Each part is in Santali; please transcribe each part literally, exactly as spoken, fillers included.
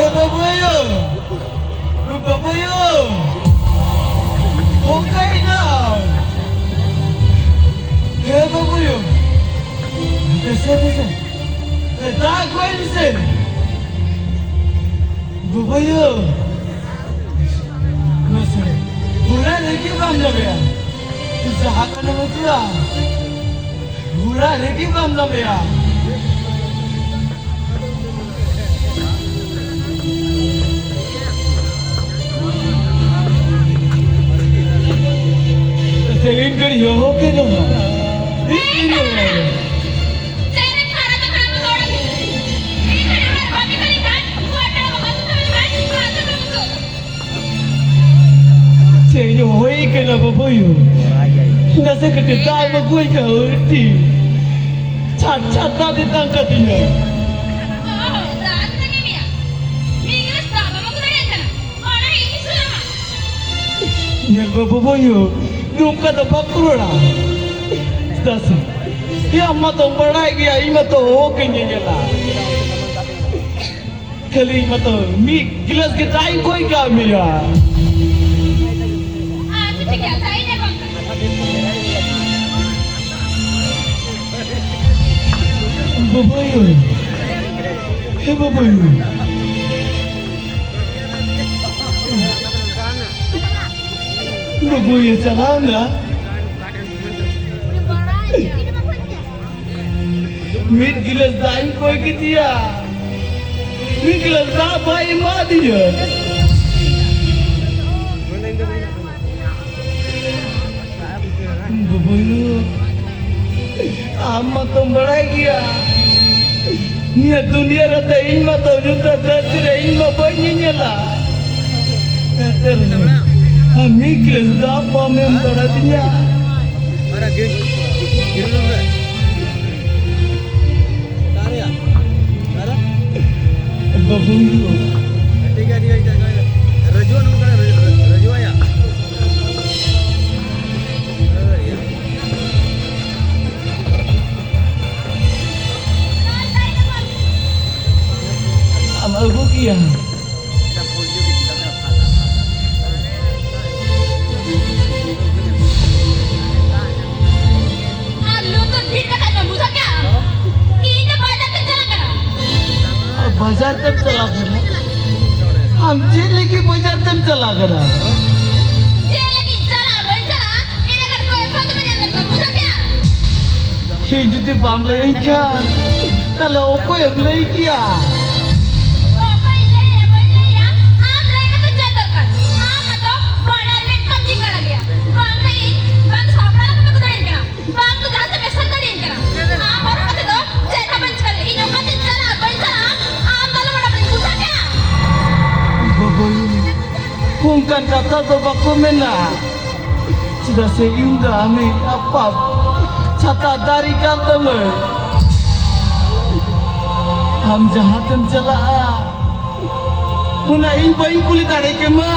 ᱮ ᱵᱟᱹᱵᱩᱭᱳ! ᱵᱟᱹᱵᱩᱭᱳ! ᱚᱠᱟᱭᱮᱱᱟᱢ? ᱮ ᱵᱟᱹᱵᱩᱭᱳ! ᱫᱮᱥᱮ, ᱫᱮᱥᱮ! ᱮ, ᱫᱟᱜ ᱟᱹᱜᱩᱭ ᱢᱮᱥᱮ! ᱵᱟᱹᱵᱩᱭᱳ! ᱢᱟᱥᱮ, ᱚᱲᱟᱜ ᱨᱮᱜᱮ ᱵᱟᱢ ᱧᱟᱢᱮᱭᱟ᱾ ᱡᱟᱦᱟᱸ ᱠᱟᱱᱟ ᱵᱟᱹᱪᱩᱜᱼᱟ᱾ ᱚᱲᱟᱜ ᱨᱮᱜᱮ ᱵᱟᱢ ᱧᱟᱢᱮᱭᱟ᱾ ᱥᱮᱨᱮᱧ ᱠᱚ ᱦᱚᱦᱚ ᱠᱮᱫ ᱫᱚ᱾ ᱪᱮᱫ ᱦᱩᱭ ᱠᱟᱱᱟ ᱵᱟᱹᱵᱩᱭᱩ? ᱱᱟᱥᱮ ᱠᱟᱹᱴᱤᱡ ᱫᱟᱜ ᱮᱢ ᱟᱹᱜᱩᱭ ᱠᱷᱟᱱ ᱟᱹᱰᱤ ᱪᱷᱟᱴ ᱪᱷᱟᱴ ᱫᱟᱜ ᱛᱮᱛᱟᱝ ᱠᱟᱹᱫᱤᱧᱟ᱾ ᱧᱮᱞ ᱢᱮ ᱵᱟᱹᱵᱩᱭᱩ, ᱱᱚᱝᱠᱟ ᱫᱚ ᱵᱟᱠᱚ ᱨᱚᱲᱟ᱾ ᱪᱮᱫᱟᱜ ᱥᱮ, ᱟᱢ ᱢᱟᱛᱚᱢ ᱵᱟᱲᱟᱭ ᱜᱮᱭᱟ, ᱤᱧ ᱢᱟᱛᱚ ᱦᱚᱦᱚ ᱠᱟᱹᱧ ᱧᱮᱧᱮᱞᱟ᱾ ᱠᱷᱟᱹᱞᱤ ᱢᱟᱛᱚ ᱢᱤᱫ ᱜᱤᱞᱟᱹᱥ ᱜᱮ ᱫᱟᱜ ᱤᱧ ᱠᱚᱭ ᱠᱟᱜ ᱢᱮᱭᱟ᱾ ᱟᱪᱪᱷᱟ, ᱴᱷᱤᱠ ᱜᱮᱭᱟ, ᱫᱟᱜ ᱤᱧ ᱟᱹᱜᱩ ᱟᱢ ᱠᱟᱱᱟ᱾ ᱵᱟᱵᱟᱭᱳ, ᱦᱮ ᱵᱟᱵᱟᱭᱳ, ᱵᱟᱵᱟᱭᱳ ᱪᱟᱞᱟᱣ ᱱᱟ᱾ ᱢᱤᱫ ᱜᱤᱞᱟᱹᱥ ᱫᱟᱜ ᱤᱧ ᱠᱚᱭ ᱠᱮᱫᱮᱭᱟ, ᱢᱤᱫ ᱜᱤᱞᱟᱹᱥ ᱫᱟᱜ ᱵᱟᱭ ᱮᱢᱟᱫᱤᱧᱟ᱾ ᱵᱟᱹᱵᱩ, ᱟᱢ ᱢᱟᱛᱚᱢ ᱵᱟᱲᱟᱭ ᱜᱮᱭᱟ, ᱱᱤᱭᱟᱹ ᱫᱩᱱᱤᱭᱟᱹ ᱨᱮᱫᱚ ᱤᱧ ᱢᱟᱛᱚ ᱧᱩᱛᱟᱹ ᱫᱷᱟᱹᱨᱛᱤ ᱨᱮ ᱤᱧ ᱢᱟ ᱵᱟᱹᱧ ᱧᱮᱧᱮᱞᱟ᱾ ᱮᱱᱛᱮ ᱨᱮᱦᱚᱸ ᱟᱢ ᱢᱤᱫ ᱜᱤᱞᱟᱹᱥ ᱫᱟᱜ ᱵᱟᱢ ᱮᱢ ᱫᱟᱲᱮᱭᱟᱫᱤᱧᱟ᱾ ᱚᱠᱟᱨᱮᱭᱟ? ᱚᱠᱟᱨᱮ? ᱵᱟᱹᱵᱩ᱾ ᱴᱷᱤᱠ ᱜᱮᱭᱟ, ᱴᱷᱤᱠ ᱜᱮᱭᱟ, ᱴᱷᱤᱠ ᱜᱮᱭᱟ᱾ ᱨᱟᱹᱡᱩ ᱱᱚᱝᱠᱟ, ᱨᱟᱹᱡᱩ, ᱨᱟᱹᱡᱩ ᱟᱭᱟ᱾ ᱟᱢᱟᱜ ᱟᱹᱜᱩ ᱠᱮᱭᱟ᱾ ᱟᱨ ᱞᱩᱛᱩᱨ ᱵᱷᱤᱲ ᱠᱟᱛᱮ ᱟᱸᱡᱚᱢ ᱵᱩᱡᱷᱟᱹᱣ ᱠᱮᱜᱼᱟ? ᱤᱧ ᱫᱚ ᱵᱟᱡᱟᱨ ᱛᱮᱧ ᱪᱟᱞᱟᱜ ᱠᱟᱱᱟ᱾ ᱟᱨ ᱵᱟᱡᱟᱨ ᱛᱮᱢ ᱪᱟᱞᱟᱜ ᱠᱟᱱᱟ? ᱟᱢ ᱪᱮᱫ ᱞᱟᱹᱜᱤᱫ ᱵᱟᱡᱟᱨ ᱛᱮᱢ ᱪᱟᱞᱟᱜ ᱠᱟᱱᱟ? ᱪᱮᱫ ᱞᱟᱹᱜᱤᱫ ᱪᱟᱞᱟᱜ ᱵᱟᱹᱧ ᱪᱟᱞᱟᱜᱼᱟ, ᱤᱱᱟᱹ ᱠᱷᱟᱱ ᱠᱚ ᱮᱯᱷᱟᱹ ᱫᱚ ᱵᱟᱹᱧ ᱟᱸᱡᱚᱢ ᱠᱚᱣᱟ, ᱵᱩᱡᱷᱟᱹᱣ ᱠᱮᱜᱼᱟ? ᱤᱧ ᱡᱩᱫᱤ ᱵᱟᱢ ᱞᱟᱹᱭᱟᱹᱧ ᱠᱷᱟᱱ, ᱛᱟᱦᱞᱮ ᱚᱠᱚᱭᱮᱢ ᱞᱟᱹᱭ ᱠᱮᱭᱟ? ᱚᱠᱚᱭ ᱞᱟᱹᱭᱟ, ᱵᱟᱹᱧ ᱞᱟᱹᱭᱟ, ᱟᱢ ᱞᱟᱹᱭ ᱠᱟᱛᱮ ᱪᱮᱫ ᱫᱚᱨᱠᱟᱨ? ᱟᱢ ᱢᱟᱛᱚ ᱵᱟᱰᱟᱭ ᱢᱮᱫ ᱠᱷᱚᱱ ᱪᱤᱠᱟᱹ ᱞᱟᱹᱜᱤᱫ᱾ ᱵᱟᱝ ᱫᱚ ᱤᱧ, ᱵᱟᱝ ᱫᱚ ᱥᱟᱯᱲᱟᱣ ᱠᱟᱛᱮ ᱠᱚ ᱫᱟᱲᱮᱭᱟᱜ ᱠᱟᱱᱟ, ᱵᱟᱝ ᱫᱚ ᱡᱟᱦᱟᱸ ᱥᱮᱫ ᱢᱮᱥᱟ ᱫᱟᱲᱮᱭᱟᱜ ᱠᱟᱱᱟ᱾ ᱟᱢ ᱵᱟᱹᱱᱩᱜ ᱠᱟᱛᱮ ᱫᱚ ᱪᱮᱫ ᱦᱚᱸ ᱵᱟᱹᱧ ᱪᱤᱠᱟᱹ ᱞᱟᱹᱜᱤᱫ᱾ ᱤᱧ ᱚᱠᱟ ᱛᱮᱧ ᱪᱟᱞᱟᱜᱼᱟ, ᱵᱟᱹᱧ ᱪᱟᱞᱟᱜᱼᱟ, ᱟᱢ ᱫᱚ ᱟᱞᱚᱢ ᱚᱰᱚᱠ ᱞᱟᱹᱜᱤᱫ, ᱵᱩᱡᱷᱟᱹᱣ ᱠᱮᱜᱼᱟ? ᱵᱟᱵᱟᱭᱳ, ᱚᱱᱠᱟᱱ ᱠᱟᱛᱷᱟ ᱫᱚ ᱵᱟᱠᱚ ᱢᱮᱱᱟ᱾ ᱪᱮᱫᱟᱜ ᱥᱮ ᱤᱧ ᱫᱚ ᱟᱢᱤᱡ ᱟᱯᱟᱛ ᱪᱷᱟᱛᱟ ᱫᱟᱨᱮ ᱠᱟᱱ ᱛᱟᱢᱟᱹᱧ᱾ ᱟᱢ ᱡᱟᱦᱟᱸ ᱛᱮᱢ ᱪᱟᱞᱟᱜᱼᱟ, ᱚᱱᱟ ᱤᱧ ᱵᱟᱹᱧ ᱠᱩᱞᱤ ᱫᱟᱲᱮ ᱠᱮᱢᱟ᱾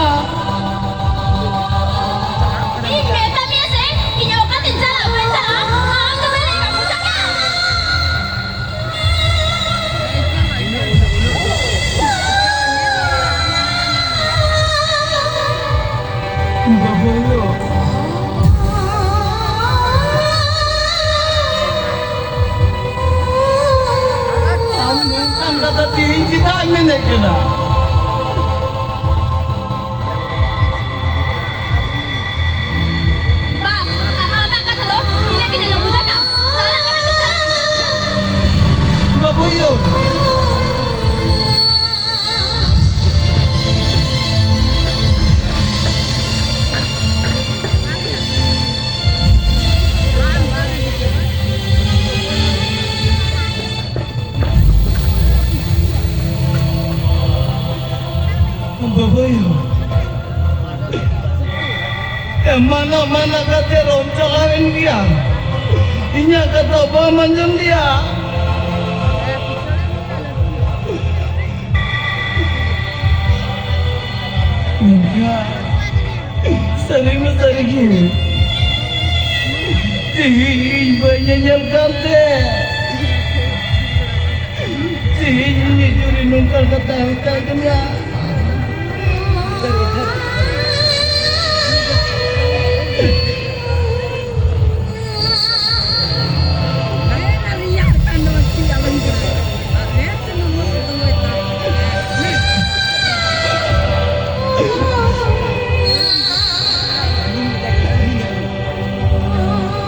ᱤᱧ ᱢᱮᱛᱟ ᱢᱮᱭᱟ ᱥᱮ, ᱤᱧ ᱚᱠᱟᱛᱮᱧ ᱪᱟᱞᱟᱜᱼᱟ, ᱵᱟᱹᱧ ᱪᱟᱞᱟᱜᱼᱟ, ᱟᱢ ᱫᱚ ᱵᱟᱹᱧ ᱞᱟᱹᱭ ᱠᱟᱜ ᱢᱮᱭᱟ᱾ ᱵᱟᱵᱟᱭᱳ, ᱟᱢ ᱱᱚᱝᱠᱟᱱ ᱠᱟᱛᱷᱟ ᱛᱮᱦᱮᱧ ᱪᱮᱫᱟᱜ ᱮᱢ ᱢᱮᱱᱮᱫ ᱠᱟᱱᱟ? ᱵᱟᱥ, ᱟᱢᱟᱜ ᱠᱟᱛᱷᱟ ᱫᱚ ᱤᱱᱟᱹ ᱜᱮ ᱧᱮᱞᱚᱜ ᱵᱩᱡᱷᱟᱹᱣ ᱠᱟᱜ᱾ ᱪᱟᱞᱟᱜ ᱠᱟᱱᱟ ᱠᱚ, ᱪᱟᱞᱟᱜ ᱠᱟᱱᱟ᱾ ᱵᱟᱵᱩᱭᱳ᱾ ᱵᱟᱵᱟᱭᱳ, ᱮᱢᱟᱱᱟ ᱢᱟᱱᱟ ᱠᱟᱛᱮ ᱨᱚᱢ ᱪᱟᱞᱟᱣᱮᱱ ᱜᱮᱭᱟ᱾ ᱤᱧᱟᱹᱜ ᱠᱟᱛᱷᱟ ᱵᱟᱢ ᱟᱸᱡᱚᱢ ᱞᱮᱭᱟ᱾ ᱢᱮᱱᱠᱷᱟᱱ ᱥᱟᱹᱨᱤ ᱢᱟ ᱥᱟᱹᱨᱤ ᱜᱮ, ᱛᱮᱦᱮᱧ ᱤᱧ ᱵᱟᱹᱧ ᱧᱮᱧᱮᱞ ᱠᱟᱱ ᱛᱮ, ᱛᱮᱦᱮᱧ ᱤᱧ ᱡᱩᱨᱤ ᱤᱧ ᱠᱚᱞᱠᱟᱛᱟ ᱦᱚᱸ ᱢᱮᱛᱟᱭ ᱠᱟᱱᱟ᱾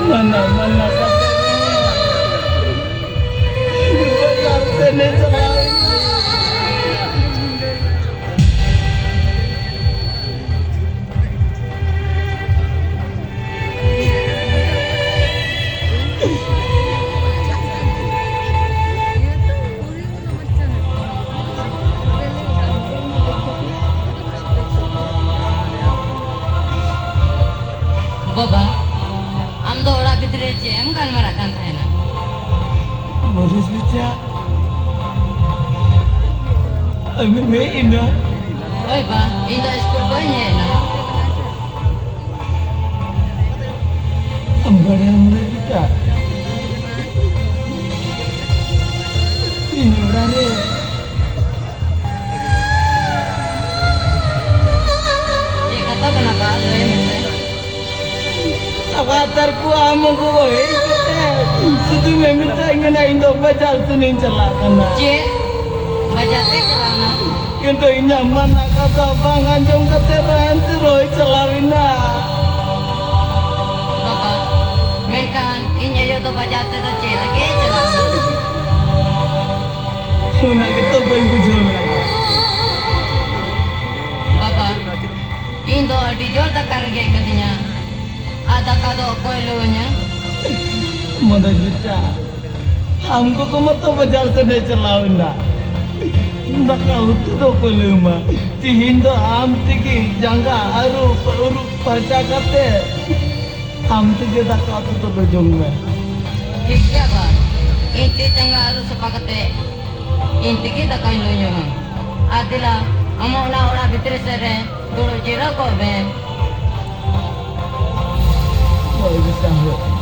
ᱢᱟᱱᱟ, ᱢᱟᱱᱟ ᱠᱟᱛᱮ ᱨᱮᱦᱚᱸ ᱵᱟᱡᱟᱨ ᱥᱮᱱᱮ ᱪᱟᱞᱟᱣ ᱮᱱᱟ᱾ ᱵᱟᱵᱟ, ᱟᱢ ᱫᱚ ᱚᱲᱟᱜ ᱵᱷᱤᱛᱨᱤ ᱨᱮ ᱪᱮᱫ ᱮᱢ ᱜᱟᱞᱢᱟᱨᱟᱜ ᱠᱟᱱ ᱛᱟᱦᱮᱱᱟ? ᱢᱟᱹᱨᱤᱪ ᱵᱮᱪᱟ, ᱟᱢᱮᱢ ᱦᱮᱡ ᱮᱱᱟ? ᱦᱳᱭ ᱵᱟ, ᱤᱧ ᱫᱚ ᱥᱠᱩᱞ ᱵᱟᱹᱧ ᱦᱮᱡ ᱮᱱᱟ᱾ ᱟᱢ ᱵᱟᱲᱟᱭᱟᱢ ᱢᱟᱹᱨᱤᱪ ᱵᱮᱪᱟ, ᱤᱧ ᱚᱲᱟᱜ ᱨᱮ ᱪᱮᱫ ᱠᱟᱛᱷᱟ ᱠᱟᱱᱟ ᱵᱟ? ᱞᱟᱹᱭ ᱢᱮᱥᱮ᱾ ᱟᱵᱟᱨ ᱛᱟᱨ ᱠᱚ ᱟᱢ ᱠᱚ ᱦᱮᱡ ᱠᱟᱛᱮ ᱥᱩᱫᱷᱩ ᱢᱮ ᱢᱮᱛᱟᱧ ᱠᱟᱱᱟ, ᱤᱧ ᱫᱚ ᱵᱟᱡᱟᱨ ᱥᱮᱱᱤᱧ ᱪᱟᱞᱟᱜ ᱠᱟᱱᱟ᱾ ᱪᱮᱫ? ᱵᱟᱡᱟᱨ ᱛᱮ ᱪᱟᱞᱟᱣ ᱮᱱᱟ? ᱠᱤᱱᱛᱩ ᱤᱧᱟᱜ ᱢᱟᱱᱟ ᱠᱟᱛᱷᱟ ᱵᱟᱝ ᱟᱸᱡᱚᱢ ᱠᱟᱛᱮ ᱮᱱᱛᱮ ᱨᱮᱦᱚᱸᱭ ᱪᱟᱞᱟᱣ ᱮᱱᱟ᱾ ᱵᱟᱵᱟ, ᱢᱮᱱᱠᱷᱟᱱ ᱤᱧ ᱟᱭᱳ ᱫᱚ ᱵᱟᱡᱟᱨ ᱛᱮᱫᱚ ᱪᱮᱫ ᱞᱟᱹᱜᱤᱫ ᱮ ᱪᱟᱞᱟᱣ ᱮᱱᱟ? ᱚᱱᱟ ᱜᱮᱛᱚ ᱵᱟᱹᱧ ᱵᱩᱡᱷᱟᱹᱣ ᱞᱮᱫᱟ᱾ ᱵᱟᱵᱟ, ᱤᱧ ᱫᱚ ᱟᱹᱰᱤ ᱡᱳᱨ ᱫᱟᱠᱟ ᱨᱮᱸᱜᱮᱡ ᱠᱟᱹᱫᱤᱧᱟ᱾ ᱟᱨ ᱫᱟᱠᱟ ᱫᱚ ᱚᱠᱚᱭ ᱞᱩ ᱟᱹᱧᱟ? ᱢᱚᱱᱳᱡᱽ ᱵᱮᱴᱟ, ᱟᱢ ᱜᱚᱜᱚ ᱢᱟᱛᱚ ᱵᱟᱡᱟᱨ ᱥᱮᱫ ᱮ ᱪᱟᱞᱟᱣ ᱮᱱᱟ᱾ ᱫᱟᱠᱟ ᱩᱛᱩ ᱫᱚ ᱚᱠᱚᱭ ᱞᱩ ᱟᱢᱟ? ᱛᱤᱦᱤᱧ ᱫᱚ ᱟᱢ ᱛᱮᱜᱮ ᱡᱟᱸᱜᱟ ᱟᱹᱨᱩᱵ, ᱟᱹᱨᱩᱵ ᱯᱷᱟᱨᱪᱟ ᱠᱟᱛᱮ ᱟᱢ ᱛᱮᱜᱮ ᱫᱟᱠᱟ ᱩᱛᱩ ᱫᱚ ᱡᱚᱢ ᱢᱮ᱾ ᱴᱷᱤᱠ ᱜᱮᱭᱟ ᱵᱟ, ᱤᱧ ᱛᱤ ᱡᱟᱸᱜᱟ ᱟᱹᱨᱩᱵ ᱥᱟᱯᱷᱟ ᱠᱟᱛᱮ ᱤᱧ ᱛᱮᱜᱮ ᱫᱟᱠᱟᱧ ᱞᱩ ᱡᱚᱝᱟ᱾ ᱟᱨ ᱫᱮᱞᱟ, ᱟᱢᱟᱜ ᱚᱱᱟ ᱚᱲᱟᱜ ᱵᱷᱤᱛᱨᱤ ᱥᱮᱫ ᱨᱮ ᱫᱩᱲᱩᱵ ᱡᱤᱨᱟᱹᱣ ᱠᱚᱜ ᱢᱮ᱾ ᱦᱳᱭ, ᱵᱮᱴᱟ, ᱦᱳᱭ᱾